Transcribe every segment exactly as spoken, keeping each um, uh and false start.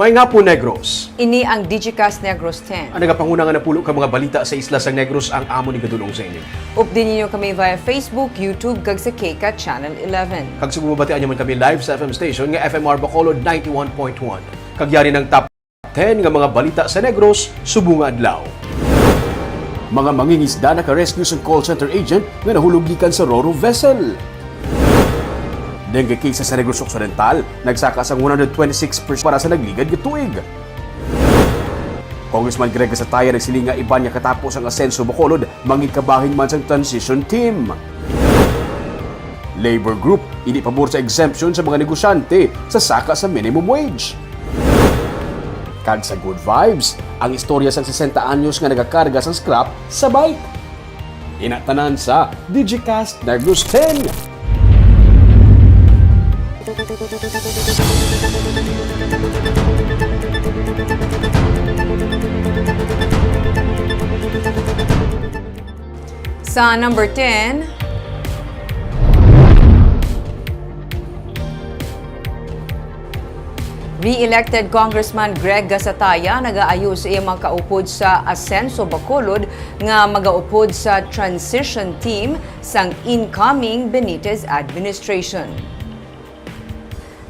Maayong hapon, Negros. Ini ang Digicast Negros ten. Ang nagapanguna nga napulo ka mga balita sa isla sang Negros ang amon igadul-ong sa inyo. Updi ninyo kami via Facebook, YouTube, kag sa K CAT Channel eleven. Kag subong mabatian nyo man kami live sa F M station nga F M R Bacolod ninety-one point one. Kag yari na ang top ten nga mga balita sa Negros subong nga adlaw. Mga mangingisda naka-rescue sang call center agent nga nahulog gikan sa Ro-Ro vessel. Dengue cases sa Negros Occidental, nagsaka sang one hundred twenty-six per-, para sa nagligad nga tuig. Congressman Greg Gasataya nagsiling nga iban nga katapos ang asenso Bacolod, mangin kabahin man sang transition team. Labor Group, indi pabor sa exemption sa mga negosyante sa saka sa minimum wage. Kag sa Good Vibes, ang istorya sang sesenta anyos nga nagakarga sang scrap sa bike. Ina tanan sa Digicast Negros ten. Sa number ten, re-elected Congressman Greg Gasataya nagaayo sa iyang mga kaupod sa Asenso Bacolod nga magaupod sa transition team sang incoming Benitez administration.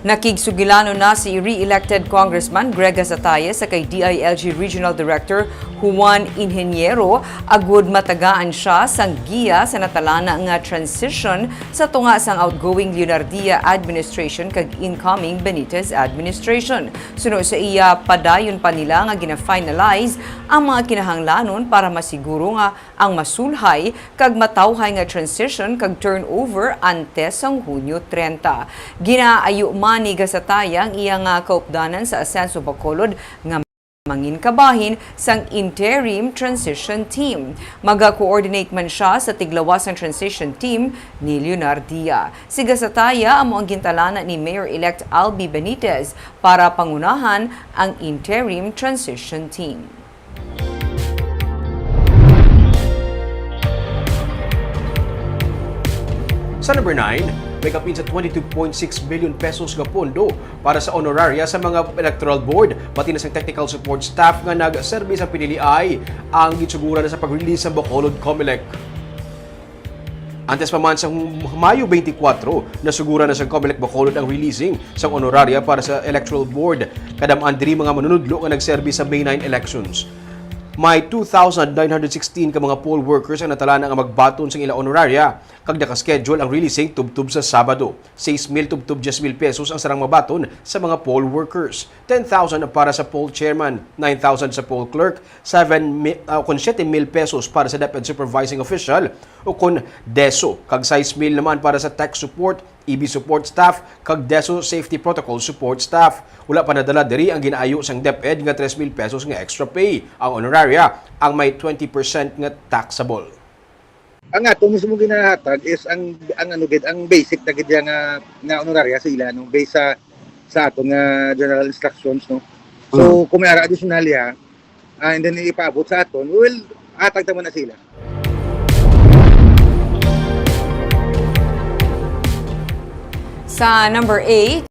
Nakigsugilanon na si re-elected Congressman Greg Gasataya sa kay D I L G Regional Director Juan Ingeniero agud matagaan sia sang giya sa natalana nga transition sa tunga sang outgoing Leonardia administration kag incoming Benitez administration. Suno sa iya, padayon pa nila nga gina-finalize ang mga kinahanglanon para masiguro nga ang masulhay kag matawhay nga transition kag turnover antes sang Hunyo trenta. Ginaayo man ni Gasataya ang iya nga kaupdanan sa Asenso Bacolod nga mangin kabahin sang interim transition team. Maga-coordinate man sia sa tiglawas sang transition team ni Leonardia. Si Gasataya amo ang gintalana ni Mayor-elect Albi Benitez para pangunahan ang interim transition team. Sa number nine, may kapin sa twenty-two point six billion pesos nga pondo para sa honoraria sa mga electoral board, pati na sa technical support staff nga nagserbi sa piniliay ang ginsuguran na sa pag-release sa Bacolod Comelec. Antes pa man sa Mayo twenty-four, nasuguran na sa Comelec Bacolod ang releasing sang honoraria para sa Electoral Board. Kadam-an diri mga manunudlo nga nagserbi sa May nine elections. May two thousand nine hundred sixteen ka mga poll workers ang natalana nga magbaton sang ila honoraria, kag naka-schedule ang releasing tubtob sa Sabado. Sais mil tubtob diyes mil pesos ang sarang mabaton sa mga poll workers. Ten thousand para sa poll chairman, nine thousand sa poll clerk, seven mi-, ah, kon siyete mil pesos para sa DepEd supervising official, o kon DESO, kag sais mil naman para sa tech support, E B support staff, kag DESO safety protocol support staff. Wala pa nadala diri ang ginaayo sang DepEd nga tres mil pesos nga extra pay. Ang honoraria ang may twenty percent nga taxable. Ang ato mismo ginahatag is ang, ang ano gid, ang basic na gid nga, nga honoraria sa ila, no, based sa, sa aton nga general instructions, no. So, kung may ara additional ya, ah, and then ipaabot sa aton, well, atag naman na sila. Sa number eight,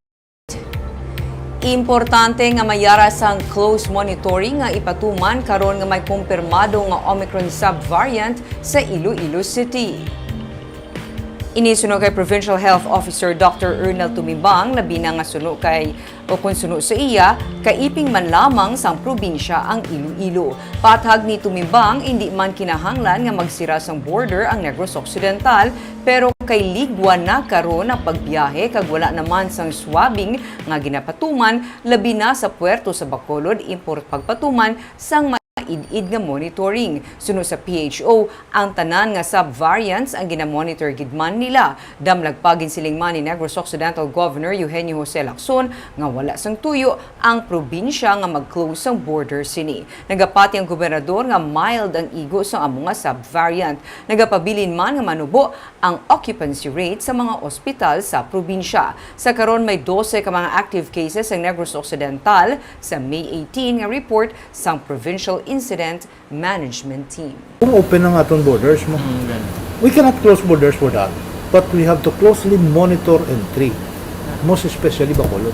importante nga mayara sang close monitoring nga ipatuman karon nga may kumpirmado nga Omicron subvariant sa Iloilo City. Ini suno kay Provincial Health Officer Doctor Ernel Tumibang, labi na nga suno kay o kon suno sa iya, kaiping man lamang sang probinsya ang Iloilo. Paathag ni Tumibang, indi man kinahanglan nga magsira sang border ang Negros Occidental, pero kay ligwa na karon ang pagbiyahe kag wala naman sang swabbing nga ginapatuman, labi na sa puerto sa Bacolod, import pagpatuman sang id-id nga monitoring. Suno sa P H O, ang tanan nga subvariants ang ginamonitor gid man nila. Damlag pa, ginsiling man ni Negros Occidental Governor Eugenio Jose Lacson nga wala sang tuyo ang probinsya nga mag-close sang border sini. Nagapati ang gobernador nga mild ang igo sang amo nga subvariant. Nagapabilin man nga manubo ang occupancy rate sa mga ospital sa probinsya. Sa karon, may dose ka mga active cases ang Negros Occidental sa May eighteen nga report sang Provincial Incident Management Team. Kung open ang aton borders mo, Mm, ganun. We cannot close borders for that. But we have to closely monitor entry, most especially Bacolod.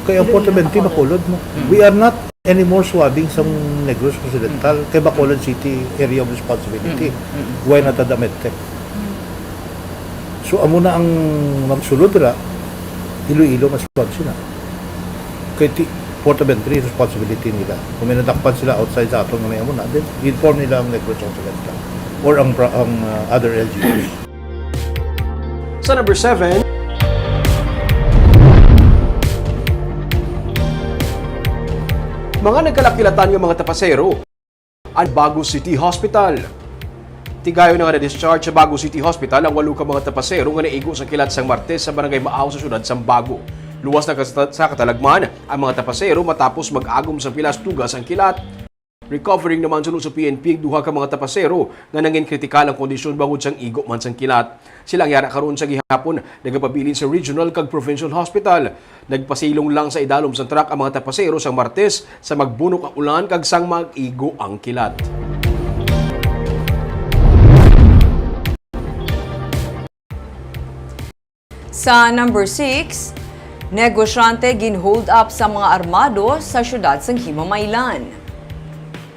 Kay ang Port of Entry, Bacolod, no? We are not anymore swabbing sa Negros Occidental, kay Bacolod City area of responsibility. Why not at the MedTech? So, amo na ang magsulod ra, Iloilo nga swab sila. Kay ti-, Port of Entry, responsibility nila. Kung may nadakpan sila outside sa aton nga may amo na, then i-inform nila ang Negros Occidental or ang pra-, ang, uh, other L G Us. Sa number seven, mga nagkalakilatan nga mga tapasero, ang Bago City Hospital. Tigayon na nga na-discharge sa Bago City Hospital ang walo ka mga tapasero nga naigo sa kilat sang Martes sa Barangay Maaw sa siyudad sang Bago. Luwas na kas-, sa katalagman ang mga tapasero matapos mag-agom sang pilas tugas ang kilat. Recovering naman suno sa P N P ang duha ka mga tapasero nga nangin kritikal ang kondisyon bangod sang igo man sang kilat. Sila ang yara karon sa gihapon nagapabilin sa regional kag provincial hospital. Nagpasilong lang sa idalom sang truck ang mga tapasero sang Martes sa magbunok ang ulan kag sang mag-igo ang kilat. Sa number six, negosyante gin-hold up sa mga armado sa siyudad sang Himamaylan.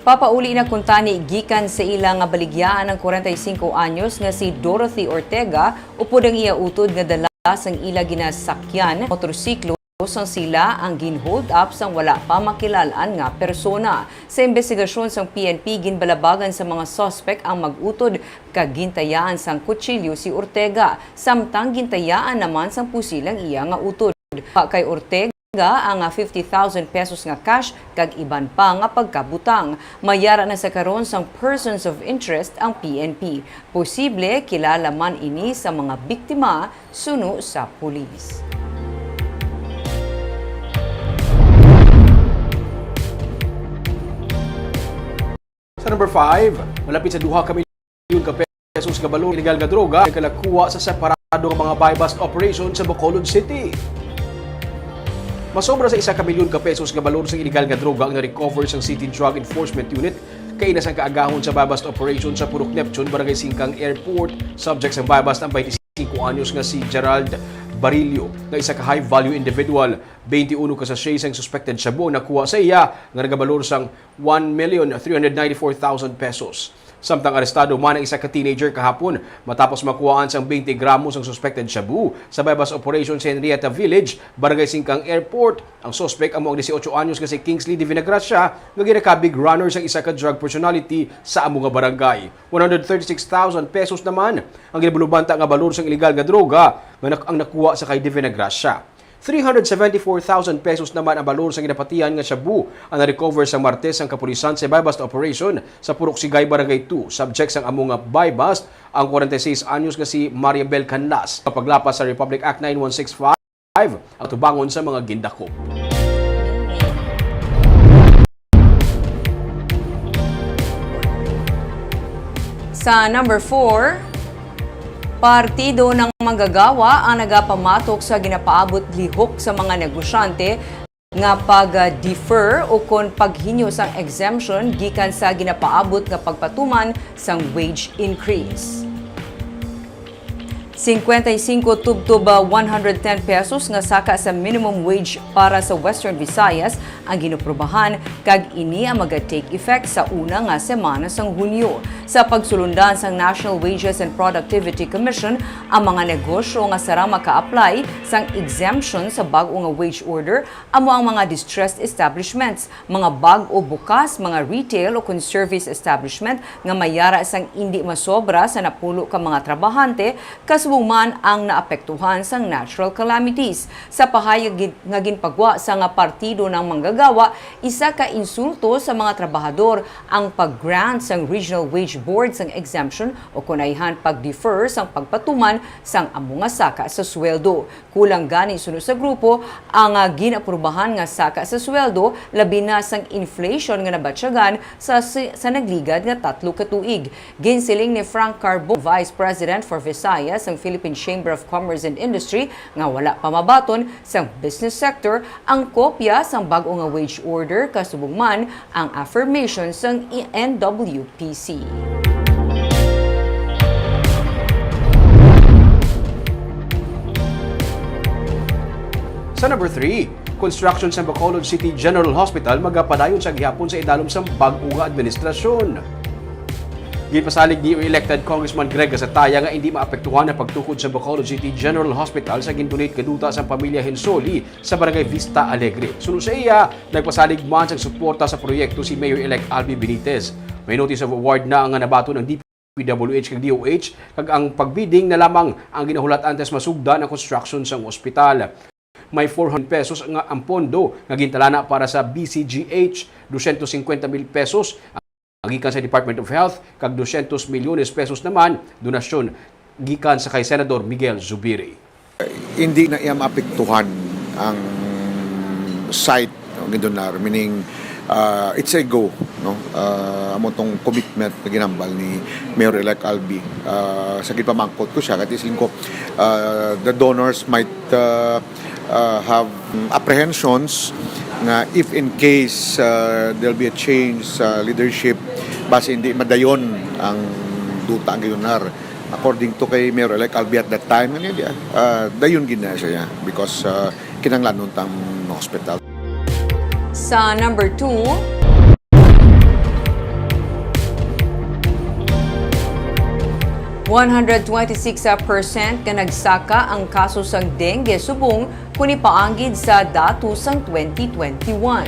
Papauli na kuntani gikan sa ila nga baligyaan ang kwarenta y singko anyos nga si Dorothy Ortega upod ang iya utod nga dala sang ila ginasakyan motorsiklo sang sila ang gin-hold up sang wala pa makilal-an nga persona. Sa imbestigasyon sang P N P, ginbalabagan sa mga suspek ang mag-utod kag gintayaan sang kutsilyo si Ortega, samtang gintayaan naman sang pusil ang iya nga utod. Wa kay Ortega ang, ah, fifty thousand pesos nga cash kag iban pa nga pagkabutang. Mayara na sa karon sang persons of interest ang P N P. Posible kilala man ini sa mga biktima suno sa pulis. Sa number five, malapit sa duha ka milyon ka pesos nga balor illegal nga droga ang nagkalakuha sa separado nga mga buy-bust operation sa Bacolod City. Masobra sa isa ka milyon ka pesos nga balor sa illegal nga droga ang na-recover sang City Drug Enforcement Unit kaina sang kaagahon sa buy-bust operation sa Purok Neptune, Barangay Singkang Airport. Subject sang buy-bust ang twenty-five anyos nga si Gerald Barillo, nga isa ka high-value individual. Twenty-uno ka sachet sang suspected shabu ang nakuha sa iya, nga nagabalor sang one million three hundred ninety-four thousand pesos. Samtang arestado man ang isa ka teenager kahapon matapos makuhaan sang twenty gramo sang suspected shabu sa buy-bust operation sa Henrietta Village, Barangay Singkang Airport. Ang suspek amo ang dieciocho anyos nga si Kingsley de Vinagracia, nga ginakabig runner sang isa ka drug personality sa amo nga barangay. One hundred thirty-six thousand pesos naman ang ginabulubanta nga balor sang illegal nga droga nga nak-, ang nakuha sa kay de Vinagracia. Three hundred seventy-four thousand pesos naman ang balor sang ginapatihan nga shabu ang na-recover sa Martes sang kapulisan sa buy-bust operation sa Purok Sigay, Barangay two. Subject sang amo nga buy-bust ang kwarenta y seis anyos nga si Mariabel Canlas, sa paglapas sa Republic Act nine one six five, ang tubangon sa mga gindakop. Sa number four, Partido ng Manggagawa ang nagapamatok sa ginapaabot lihok sa mga negosyante nga pag-defer o kon paghinyo sang exemption gikan sa ginapaabot nga pagpatuman sang wage increase. Cincuenta y cinco tubtob, ah, one hundred ten pesos nga saka sa minimum wage para sa Western Visayas ang ginaprubahan, kag ini ang maga-take effect sa una nga semana sang Hunyo. Sa pagsulundan sang National Wages and Productivity Commission, ang mga negosyo nga sara maka-apply sang exemption sa bag-o nga wage order amo ang mga distressed establishments, mga bag-o bukas, mga retail o kon service establishment nga mayara sang indi masobra sa napulo ka mga trabahante, kasubong man ang naapektuhan sang natural calamities. Sa pahayag gin-, nga ginpagwa sa nga Partido ng Manggagawa, isa ka insulto sa mga trabahador ang pag-grant sang Regional Wage Board sang exemption o kon ayhan pag-defer sang pagpatuman sang amo nga saka sa sweldo. Kulang gani suno sa grupo ang, ah, gin-aprubahan nga saka sa sweldo, labi na sang inflation nga nabatyagan sa, sa, sa nagligad nga tatlo ka tuig. Ginsiling ni Frank Carbon, Vice President for Visayas sang Philippine Chamber of Commerce and Industry, nga wala pa mabaton sang business sector ang kopya sang bag-o nga wage order, kasubong man ang affirmation sang N W P C. Sa number three, Construction sa Bacolod City General Hospital magapadayon sa gihapon sa idalom sang bag-o nga administrasyon. Ginpasalig ni elected Congressman Greg Gasataya nga hindi maapektuhan ang pagtukod sa Bacolod City General Hospital sa gindonate nga duta sang pamilya Hensoli sa Barangay Vista Alegre. Suno sa iya, nagpasalig man sang suporta sa proyekto si Mayor-elect Albi Benitez. May notice of award na nga nabaton ang D P W H kag D O H, kag ang pagbidding na lamang ang ginahulat antes masugda ang construction sang ospital. May four hundred pesos nga ang pondo nga gintalana para sa B C G H, dosyentos singkwenta mil pesos ang gikan sa Department of Health, kag dosyentos milyones pesos naman donasyon gikan sa kay Senador Miguel Zubiri. Hindi na iya maapektuhan ang site, no, gidonar, meaning, ah, it's a go, no? Ah, amo tong commitment nga ginambal ni Mayor-elect Albi. Ah, sa gipamangkot ko siya, kay siling ko, ah, the donors might, ah, ah, have apprehensions nga if in case, ah, there'll be a change sa leadership, basi hindi madayon ang duta nga gidonar. According to kay Mayor-elect Albi at that time, ano yun, ah, dayon gid na siya, yeah, because, ah, kinahanglanon tang hospital. Sa number two, one hundred twenty-six percent nga nagsaka ang kaso sang dengue subong kon ipaanggid sa datos sang twenty twenty-one.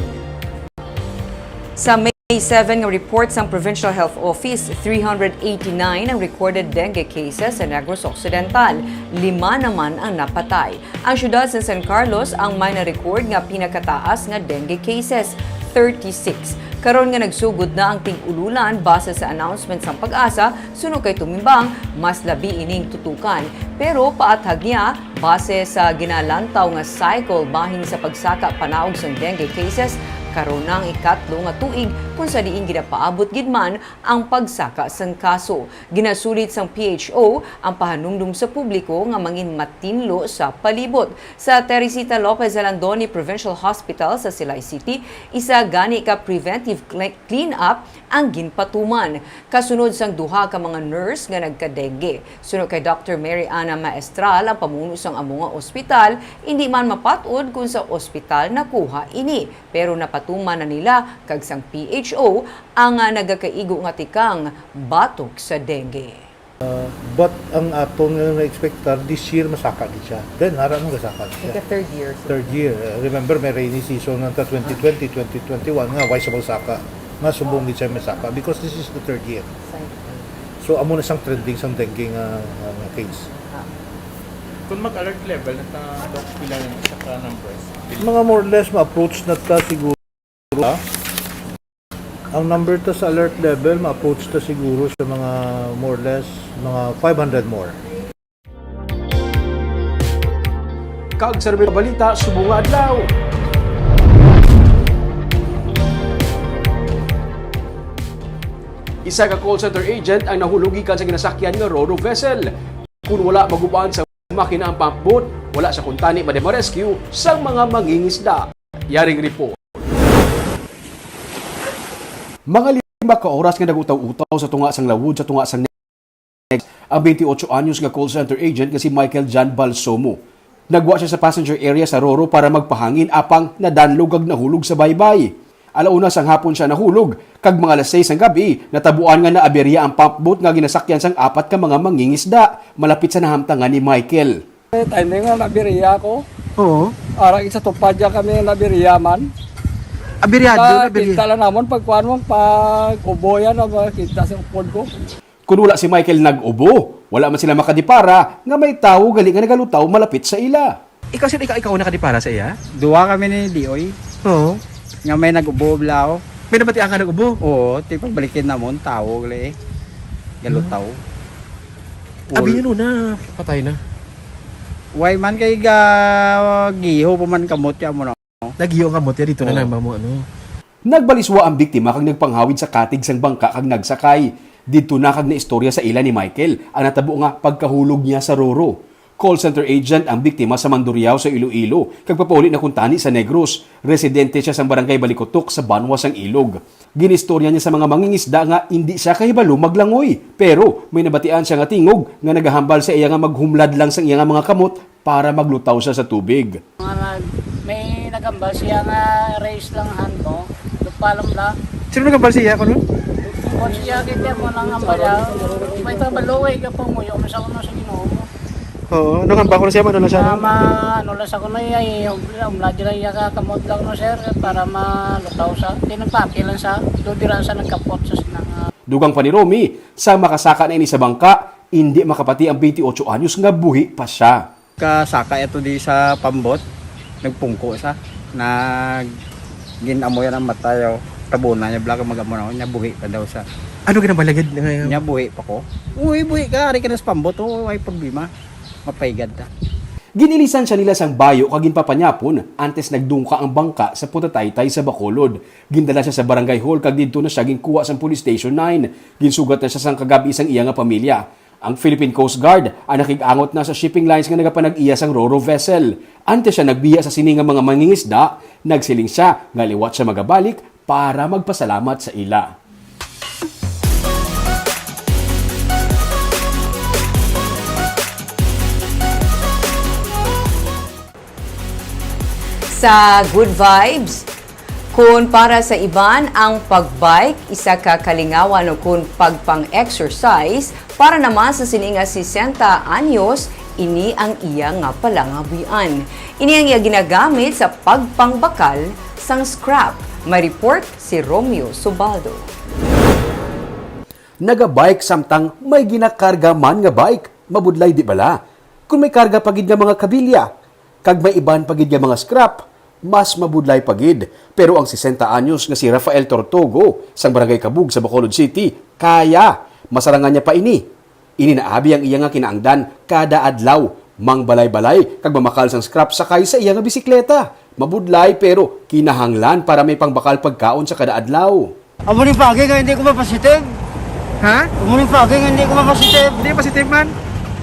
Sa May seven nga report sang Provincial Health Office, three hundred eighty-nine ang recorded dengue cases sa Negros Occidental. Lima naman ang napatay. Ang siyudad sa San Carlos ang may na-record nga pinakataas nga dengue cases, thirty-six. Karon nga nagsugod na ang tig-ululan, base sa announcement sang PAGASA, suno kay Tumimbang, mas labi ining tutukan. Pero paathag niya, base sa ginalantaw nga cycle bahin sa pagsaka panaog sang dengue cases, karon na ang ikatlo nga tuig kung sa diin ginapaabot gid man ang pagsaka sang kaso. Ginasulit sang P H O ang pahanumdom sa publiko nga mangin matinlo sa palibot. Sa Teresita Lopez Alandoni Provincial Hospital sa Silay City, isa gani ka preventive cle- clean-up ang ginpatuman, kasunod sang duha ka mga nurse nga nagka-dengue. Suno kay Doctor Mary Ana Maestral, ang pamuno sang amo nga ospital, indi man mapat-od kon sa ospital nakuha ini, pero napatuman na nila kag sang P H O ang, ah, nagakaigo nga tikang batok sa dengue. But ang aton nga na-expectar, this year masaka gid siya. Then, ara nung gasaka gid siya. Ika third year. Third year. Uh, remember, may rainy season nga ta twenty twenty, twenty twenty-one nga, why sa magsaka? Nga subong gid siya masaka because this is the third year. So, amo na sang trending sang dengue nga, nga, nga case. Kung mag-alert level, nata, Doc, pila na siya ka numbers? Mga more or less, ma-approach na ta siguro. Ah, ang number ta sa alert level, ma-approach ta siguro sa mga more or less, mga five hundred more. Kag sa Rubin Balita, subong nga adlaw. Isa ka call center agent ang nahulog gikan sa ginasakyan nga ro-ro vessel. Kung wala maguban sa makina ang pump boat, wala sa kuntani madema-rescue sang mga mangingisda. Yaring report. Mga lima ka oras nga nag-utaw-utaw sa tunga sang lawod sa tunga sang Nex ang twenty-eight anyos nga call center agent nga si Michael John Balsomo. Nagwa siya sa passenger area sa Roro para magpahangin, apang nadanlog kag nahulog sa baybay. Alauna sang hapon siya nahulog, kag mga alas sais sang gab-i, natabuan nga naaberya ang pump boat nga ginasakyan sang apat ka mga mangingisda malapit sa nahamtangan ni Michael. Timing nga nabiriya ko. Oo. Ara sa tupad ya kami nabiriya man. Abiryado, abiryado. Kita lang namon pagkuan mo, pag uboyan na makita sa upod ko. Kun wala si Michael nag-ubo, wala man sila makadipara nga may tawo gali nga nagalutaw malapit sa ila. Ikaw, sir, ikaw, ikaw na kadipara sa iya? Duwa kami ni Dioy Oo. nga may nag-ubo blaw. May nabatian ka nag-ubo? Oo, ti pagbalikin namon tawo gali. Galutaw. Abi yun una, patay na. Way man kay ga giho pa man kamot ya mo na. Nagiyo nga mo, tiya dito na Oo. lang ba mo, ano? Nagbaliswa ang biktima kag nagpanghawid sa katig sang bangka kag nagsakay. Didto na kag naistorya sa ila ni Michael ang natabo nga pagkahulog niya sa Roro. Call center agent ang biktima sa Mandurriao sa Iloilo kag papauli na kuntani sa Negros. Residente siya sa barangay Balikutok sa banwa sang Ilog. Ginistorya niya sa mga mangingisda nga indi siya kahibalo maglangoy, pero may nabatian siya nga tingog nga nagahambal sa iya nga maghumlad lang sang iya nga mga kamot para maglutaw siya sa tubig. Mga nag, may Nagambal siya nga raise lang hand mo, lupa lang bla. Sino nagambal siya, kuno? Kung siya, kita mo lang ang bala, may trabaluwi ka po mo, yung sa kuno sa Ginoo mo. Oo, nung hambal ko na siya, ano na siya, Ah, no? ma-, ano lang sa kuno, ay, um, um, lagi lang iya ka kamot lang, no, sir, para malutaw sa, tinagpaki lang sa, do dira sa nagkapot sa sinang, ah, Dugang pa ni Romy, sa makasaka na ini sa bangka, hindi makapati ang twenty-eight anyos nga buhi pa siya. Kasaka ito di sa pambot, nagpungko sa, nag-, ginamoyan ang mata, yaw. Tabuna niya, bla, kag mag-amo na, niya buhi pa daw sa. Ano ginabalagid nga Niya buhi pa ko. Uy, buhi ka, ari ka na sa pambot, oo, ay problema. Mapaygad ta. Ginilisan siya nila sang bayo kag ginpapanyapon antes nagdungka ang bangka sa Punta Taytay sa Bacolod. Gindala siya sa barangay hall kag didto na siya ginkuha sang Police Station nine. Ginsugat na siya sang kagab-i sang iya nga pamilya. Ang Philippine Coast Guard ang nakig-angot na sa shipping lines nga nagapanag-iya sang ro-ro vessel. Antes siya nagbiya sa sini nga mga mangingisda, nagsiling siya nga liwat siya magabalik para magpasalamat sa ila. Sa good vibes, kun para sa iban, ang pag-bike isa ka kalingawan o kun pagpang-exercise, para naman sa sini nga sesenta anyos, ini ang iya nga palangabuhian. Ini ang iya ginagamit sa pagpangbakal sang scrap. May report si Romeo Subaldo. Nagabike samtang may ginakarga man nga bike. Mabudlay, di bala? Kung may karga pa gid nga mga kabilya, kag may iban pa gid nga mga scrap, mas mabudlay pa gid. Pero ang sesenta anyos nga si Rafael Tortugo sang Barangay Kabug sa Bacolod City, kaya. Masarangan niya pa ini. Ini na abi ang iya nga kinaangdan kada adlaw, mangbalay-balay kag mamakal sang scrap sakay sa iya nga bisikleta. Mabudlay, pero kinahanglan para may pangbakal pagkaon sa kada adlaw. Amo ni pagi nga hindi ko mapositive. Ha? Amo ni pagi nga hindi ko mapositive. Hindi positive man?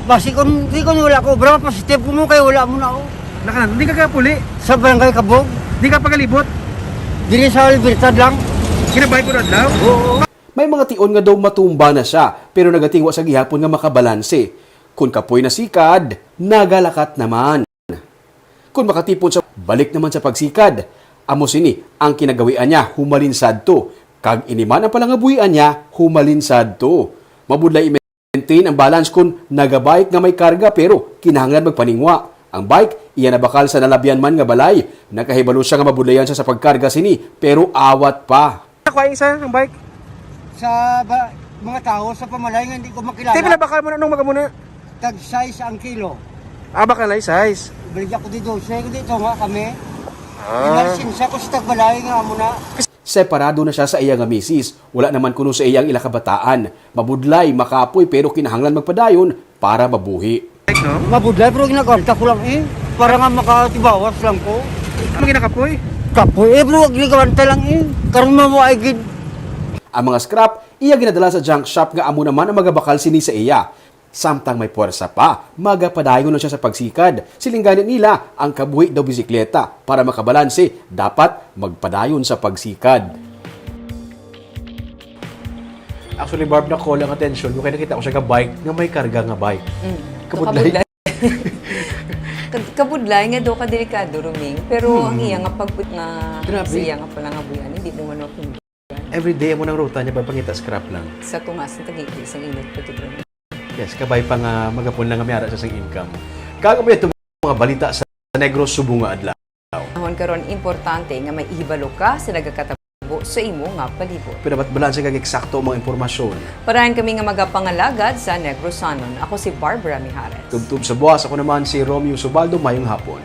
Basi kung di ko wala ko obra, positive ko mo kay wala mo na, oh. Naka, hindi ka kapuli? Sa Barangay Kabog. Hindi ka pagalibot? Dili sa Libertad lang. Ginabay ko na adlaw? Oo. May mga tion nga daw matumba na siya, pero nagatingwa sa gihapon nga makabalanse. Kun kapoy na sikad, nagalakat naman. Kun makatipon sa balik naman sa pagsikad, amo sini ang kinagawian niya humalin sadto, kag ini man ang palangabuhian niya humalin sadto. Mabudlay i-maintain ang balance kun nagabike nga may karga pero kinahanglan magpaningwa. Ang bike, iya nabakal sa nalabyan man nga balay. Nakahibalo siya nga mabudlayan siya sa pagkarga sini, pero awat pa. Ako ay isa ang bike. Sa ba, mga tao sa pamalay nga hindi ko makilala. Di, pila bakal mo na nung magamuna? Tag sais ang kilo. Ah, bakal ay sais. Baligya ko di dose, kundi ito nga kami. Ah. May lisensa ko sa tagbalay nga amo na. Separado na siya sa iya nga misis. Wala naman kuno sa iya ang ila kabataan. Mabudlay, makapoy, pero kinahanglan magpadayon para mabuhi. Right, no? Mabudlay, pero ginagwanta ko lang eh. Para nga makatibawas lang ko. Ano ginakapoy? Kapoy eh, bro, ginagwanta lang eh. Karon mabuhay gid. Ang mga scrap, iya ginadala sa junk shop nga amo naman ang magabakal sini sa iya. Samtang may puwersa pa, magapadayon na siya sa pagsikad. Siling gani nila, ang kabuhi daw bisikleta. Para makabalanse, dapat magpadayon sa pagsikad. Actually, Barb, na-call ang atensyon ko kay nakita ko siya ga-bike nga may karga nga bike. Mm. Kabudlay. Kabudlay. Kab-, kabudlay nga daw ka delikado, Roming. Pero ang Hmm. iya nga pagput nga Grabe. sa iya nga palangabuhian, hindi mo man mapinduan. Everyday mo nang ruta niya, pagpangita scrap lang. Sa tungas ng tag-iinit, sa init, pagkitron. Yes, kabay pa nga magapon lang nga may ara sa sing income. Kag amo itong mga balita sa Negros subong nga adlaw. Ahon karon, importante nga may ihibalo ka sa nagakatabo sa imo nga palibot. Pinabatbalan sa kag eksakto ang mga impormasyon. Parahan kami nga magapangalagad sa Negrosanon. Ako si Barbara Mijares. Tubtob sa buwas, ako naman si Romeo Subaldo. Mayong hapon.